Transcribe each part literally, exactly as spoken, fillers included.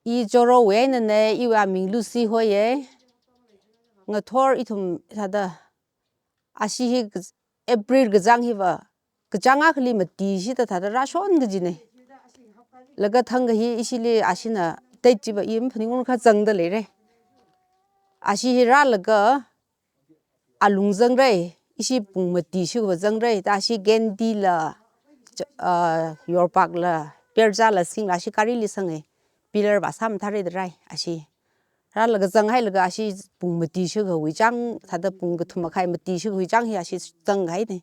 I Chorowui einana, iwui aming Lucy hoiya. Ngathor ithum thāda, ashi hi kaz-, April kazang hiva, kachāng akhali mati shida thāda rāshon kajina. Laga thangkha hi ishili ashina date chiva i maphaningung kha zangda leira. Ashi hi rālaga, alung zangra, ishi pung mati shikha zangra, thāda ashi Gandhi la, ch-, ah, Yorpak la, Percha la, singla ashi gari li sanga, pillar va sāmathāra da rāi, ashi. Rālaga zanghailaga ashi pung mati shikhawui chang, thāda pung kathum makhai mati shikhawui chang hi ashi zanghaina.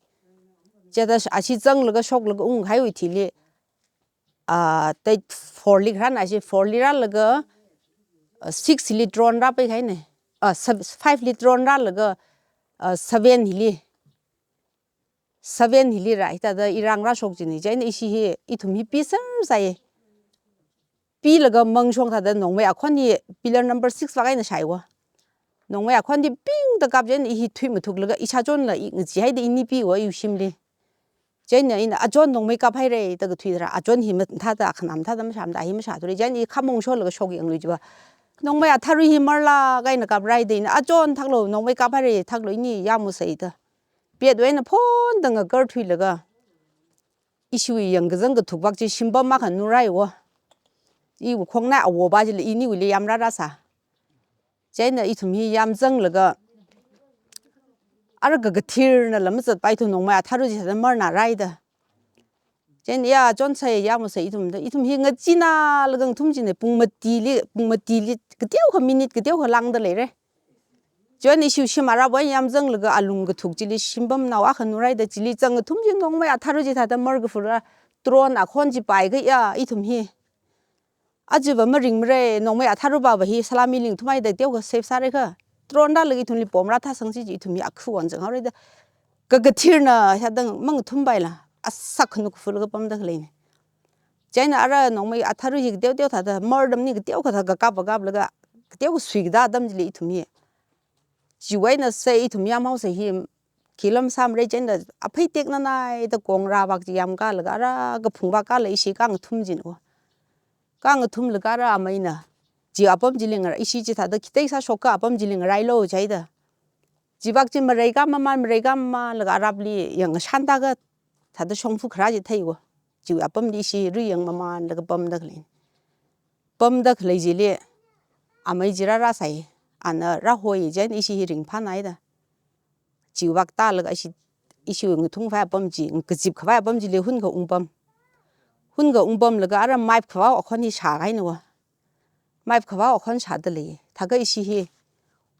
Chithāda ashi zanglaga shoklaga unghaiwui thili, ah, date four li rāna, ashi four li rālaga, ah, six li drone rāpai kahaina. Ah, sev-, five li drone rālaga, ah, seven hili. Seven hili rā, hithāda irang rāshok kajina. Chieina ishi hi, ithum hi piser sāya. Pilaga mangshong thāda Nongmei Akhon hi pillar number six vak eina shaiwa. Nongmei Akhon hi pingda kap chieina i hi thuimathuklaga ishāchonla i ngacheehaida ini piwa iwui shimli. Chieina ina achon Nongmei kaphaira da kathui thāda, achon hi mathāda, akhanā mathāda mashāmada, hi mashāthura. Chieina i khamong sholaga shokyanglu chiva, Nongmei Atharui hi marlāk eina kaprāi da ina achon thaklo, Nongmei kaphaira thaklo, ini yamusa da. Petwui eina phonda ngakarthuilaga, ishiwui yangkazang kathuk vak chi shimpam akha nuraiwa. Iwui khongnai awo va chili iniwuili yamrārāsa. Chieina ithum hi yamzanglaga, ara kakathirnala mazatpai thu Nongmei Atharui chi thāda marnārāi da. Chieina ya chonsa, yamusa ithum da, ithum hi ngacheenālaga ngathum kajina, pung matili, pung matili kateokha minute kateokha lāngda leira. Chieina ishiwui shim arapwui eina yamzanglaga alung kathuk chili shimpamnao akha nurāi da, chili zang ngathum chi Nongmei Atharui chi thāda markaphura, drone akhon chi paikha ya ithum hi. Aja va maringmara, Nongmei Atharui va hi salami li ngathumhaida teokha safe sāra kha, drone rālaga ithumli bomb rāthāsangsi chi ithum hi akhu wan zanghaora da. Kakathirna hithāda mangathum paila, asak khanuk phulaga pamda khaleina. Chieina ara Nongmei Atharui hi kateo teo thāda, mardamni kateokha thāda kakap kakaplaga, kateokha suikada atam chili ithum hi. Chiwui einasa ithum yamhaosa hi, khi lam sāmara chieina aphei teknanaida kongra vak chi yamkālaga ara kaphung vak kālaga ishi kangathum kajina. Kangathumlaga ara ameina, chi apam chili ngarā, ishi chi thāda khitei sāshok kha apam chili ngarāilu jida. Chivak chi mareikā maman, mareikā mamanlaga arapli yangkashānda kha thāda shongfa kharā chi theiwa. Chiwui apamli ishi rui yang mamanlaga pamda khalei. Pamda khalei chili amei chi rārāsai, ana rāhoi chieina ishi hi ringphānāi da. Chivak tālaga ishi, ishi ngathungkhavai apam chi, kazipkhavai apam chili hunkha ungpam. Hunkha ungpamlaga ara maip khavao akhon hi shākahainawa. Maip khavao akhon shāda lei. Thākha ishi hi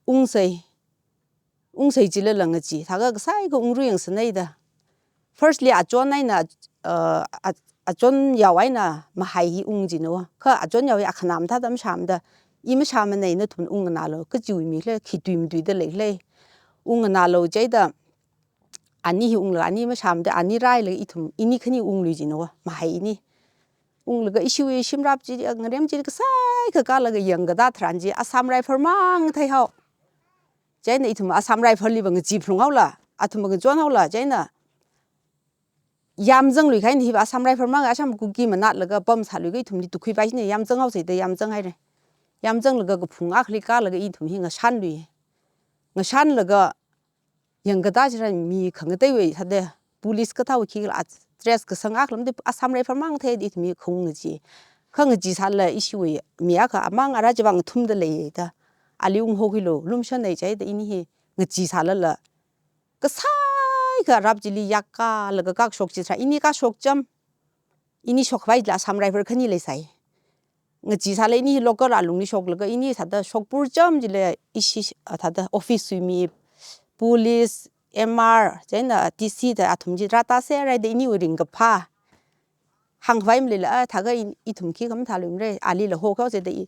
ungsai, ungsai chilala ngachee, thākha kasāikha ungrui yangsanai da. Firstly, achon eina, uh, a-, achon yao eina mahai hi ung kajina. Kha achon yao hi akhanā mathāda mashāmada, i mashāmanei, nathum ungnganālu, kachiwui mi khala, khi tui matuida lei khala, ungnganālu jida, ani hi unglaga, ani mashāmada, ani rālaga ithum, ini khani unglui kajina, mahai ini. Unglaga ishiwui shimrap chi, ngarem chi kasāikha kālaga yangkada tharan chi, Assam Rifle mang theihao. Chieina ithum Assam Rifle liva ngachee phalunghaola, athumva ngachonhaola, chieina yamzanglui kahaina hiva Assam Rifle mang, Assam Kuki manatlaga pamsāluikha ithumli tukhuipai shina, yamzanghaosa da yamzanghaira. Yamzanglaga kaphung akhali kālaga ithum hi ngashānlui. Ngashānlaga yangkada chitharan mi khangateiwui thāda police kathāwui khikhala dress kasang akha lamda Assam Rifle mang theida ithum hi khaung ngachee. Kha ngachee sālala ishiwui mi akha amang ara chiva ngathumda lei da. Ali unghokhuilu, lumshanei jida ini hi ngachee sālala. Kasāikha rap chili yakkālaga kakshok chitharan, ini kashok cham. Ini shokkhavai chila Assam Rifle khani leisai. Ngachee sālala ini locker alungli shoklaga ini thāda shokpur cham chila ishi, ah, thāda office wui mi, police, M R, chieina D C da athum chi rātāserhaida iniwui ringkaphā hāngkhavai maleila, ah, thākha i, ithum khikha mathāluimara, alila hokhaosa da i,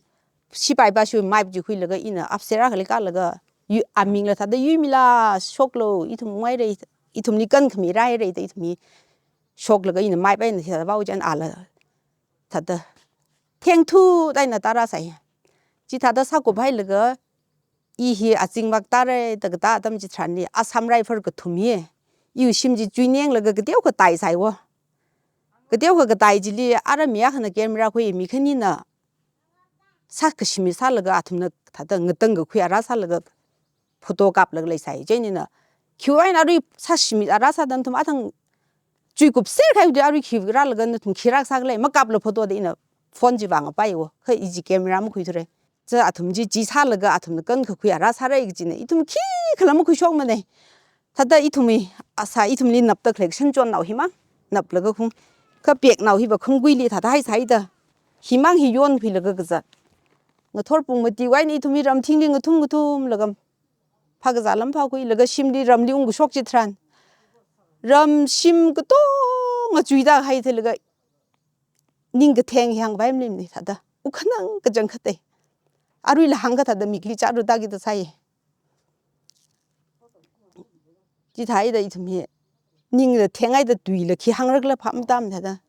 sipai va shui maip chi khuilaga ina apsera khali kālaga, yu, amingla thāda Yuimila shoklu, ithum ngaira, ithumli kankhami rāhaira da ithum hi shoklaga ina maip eina thāda vao chieina ala thāda thengthuda eina tārāsai. Chithāda sākuphailaga, i hi azingvak tāra da katā atam chitharanli, Assam Rifle kathum hi, iwui shim chi chuinenglaga kateokha taisaiwa. Kateokha katai chili, ara mi akhana camera khui, mi khanina sākashimit sālaga athumna thāda ngatangkakhui ara sālaga photo kaplaga leisai. Chieina, khiwui eina arui sāshimit ara sāda nathum athang chuikupser kahai chi arui khi rālaga nathum khi rāsā khala, makapla photo da ina phone chi vāngapaiwo. Kha i chi camera makhuithura. Cha athum chi chi sālaga athumna kankakhui ara sāra kajina. Ithum khikhala makhuishokmana. Thāda ithumwui asā, ithumli napda khalei kashan chonnao himang naplaga khung, kapeknao hiva khungguili thāda haisāhaida, himang hi yonkhuilaga kazat. Ngathor pung matiwui eina ithumwui ramthingli ngathum ngathumlaga phākazā lam phākhuilaga shimli ramli ungkashok chitharan, ram shim katonga chuida kahai theilaga ning katheng hi hāngpai maleimana thāda. Wukhanang kachangkhatta. Aruila hāngkha thāda mikli chāra da kida sāi. Chithāhaida ithum hi ningla thenghaida tuila khi hāngrakhala phap matam thāda.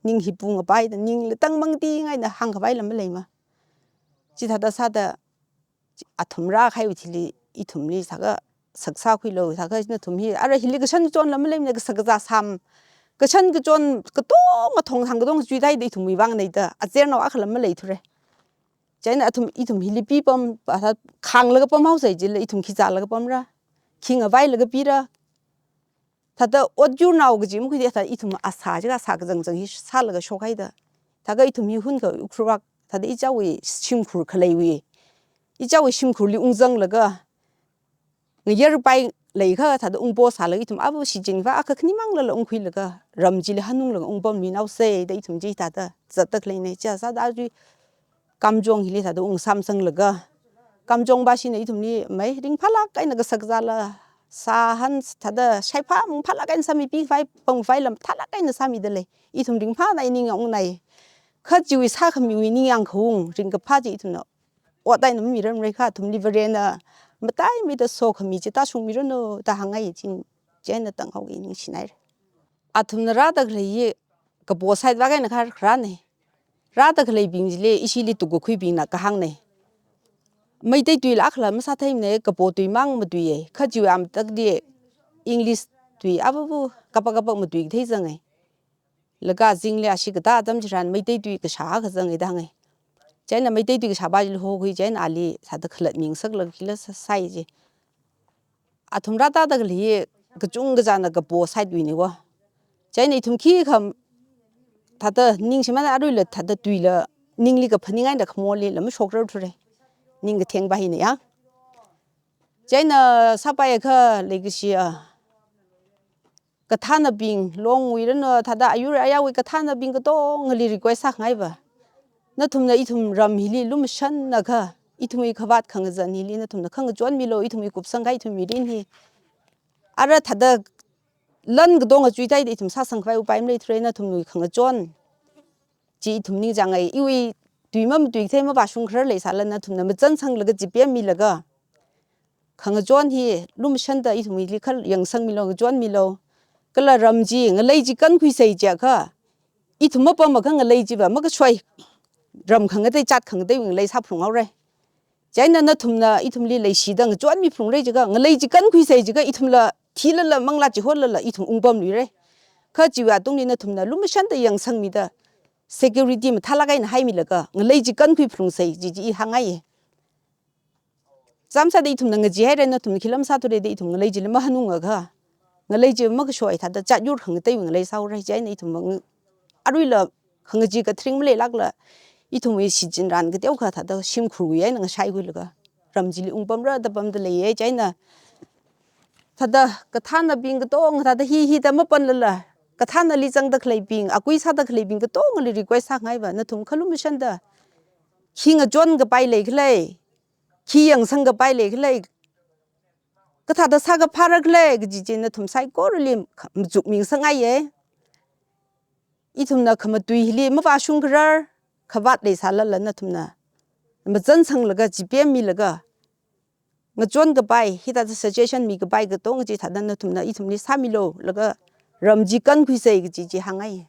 Ning hi pung apaida, ningla tangmang tingaina hāngkapaila maleima. Chithāda sāda athum rākahaiwui thili ithumli sākha saksākhuilo, sākha nathum hi ara hili kashan kachonla maleimana, kasā kazā sam, kashan kachon katonga thong thang katonga chuihaida ithumwui vangna da, azarnao akhala maleithura. Chieina athum ithum hili pipam, pa thā khānglaga pamhaosai jila ithum khi zālaga pamra, khi ngavailaga pira. Thāda ot yurnao kaji makhuida thā ithum asā jiakha asā kazangzang hi sālaga shokhaida. Thākha ithum hi hunkha Ukhrul vak, thāda ichāwui shimkhur khaleiwui, ichāwui shimkhurli ungzanglaga, ngayarpai leikha thāda ungpo sālaga ithum ava shichinva akha khani manglala ungkhuilaga, ram chili hanunglaga ungpamluinaosei da ithum chi thāda zatda khaleina. Chieina sāda arui Kamjong hili thāda ungsāmsanglaga, Kamjong bashina ithumli mai ringphālāk eina kasā kazāla sāhan thāda shaiphā mungphālāk eina sāmipikhavai, pamkhavai lam phālāk eina sāmida lei. Ithum ringphānai, ningyāng ungnai. Kha chiwui sākhamiwui ningyāng khaung, ringkaphā chi ithumna ot eina mamiramrei kha, athumli Varena mataimeida sokhami chi tāshungmiranu da hāngngai chi, chieina tanghao i ningshinaira. Athumna rāda khalei hi kapo side vak eina kharāna. Rāda khaleibing chili ishili tukkakhuibingna kahāngna. Meitei tuila akhala masātheimana, kapo tuimang matuiya. Kha chiwui amtakli English tui avavu kapak kapak matuikathei zanga. Laga azingli ashi katā atam chitharan Meitei tui kashā akha zanga da hānga. Chieina Meitei tui kashāpa chili hokhui, chieina ali thāda khalatmingasaklaga khila sā-, sāi ji. Athum rāda khalei hi kachungkha china kapo side wuina wo. Chieina ithum khikha thāda ningshimana, aruila thāda tuila ningli kaphaning eina khamolila mashokrarthura. Ning kathengpa hina ya. Chieina sāpaiakha leikashi a, kathānabing, Longwui ranu, thāda ayur ayāwui kathānabing katongali request sāngaiva, nathumna ithum ram hili lumashanakha, ithumwui khavāt khangazan hili nathumna khangachonmilo, ithumwui kupsang kahai ithumwui mirin hi. Ara thāda lan katonga chuihaida ithum sāsangkhavai upai maleithura, nathumwui khangachon chi ithum ningchāngai. Iwui tui mamatuikathei mavāshungkharar leisālala nathumna mazansanglaga chipemmilaga, khangachon hi lumashanda ithumwuili kha yangsangmilo, ngachonmilo. Kala ram chi, ngalei chi kankhuisei jiakha, ithum mapamakha ngalei chiva makashoi, ram khangatei, jāt khangateiwui ngalei sāphalunghaora. Chieina nathumna ithumli leishida ngachonmiphalungra jiakha, ngalei chi kankhuisei jiakha, ithumla thilala manglā chihonlala ithum ungpamluira. Kha chiwui atungli nathumna lumashanda yangsangmida, security mathālāk eina haimilaga, ngalei chi kankhuiphalungsei ji chi i hāngngai. Chāmsāda ithumna ngacheehaira, nathumna khi lam sāthura da ithum ngalei chili mahanungakha, ngalei chi makashoi thāda jāt yur khangateiwui ngalei sāhaora. Chieina ithum mang-, aruila khangachee kathring maleilākla, ithumwui shichinran kateokha thāda shimkhurwui eina ngashaikhuilaga, ram chili ungpamra da pamda leiya. Chieina thāda kathānabing katonga thāda hi hida mapanlala, kathānali zangda khaleibing, akui sāda khaleibing katongali request sāngaiva, nathum kha lumashanda, khi ngachonkapai leikhala, khi yangsangkapai leikhala, kathāda sākaphāra khala kaji chi nathum saikorali machukmingasakngaiya. Ithumna khamatui hili mavāshungkharar khavāt leisālala nathumna mazansanglaga chipemmilaga, ngachonkapai, hithāda suggestion mikapai katonga chi thāda nathumna ithumli sāmilo, laga ram chi kankhuisei kaji chi hāngngai.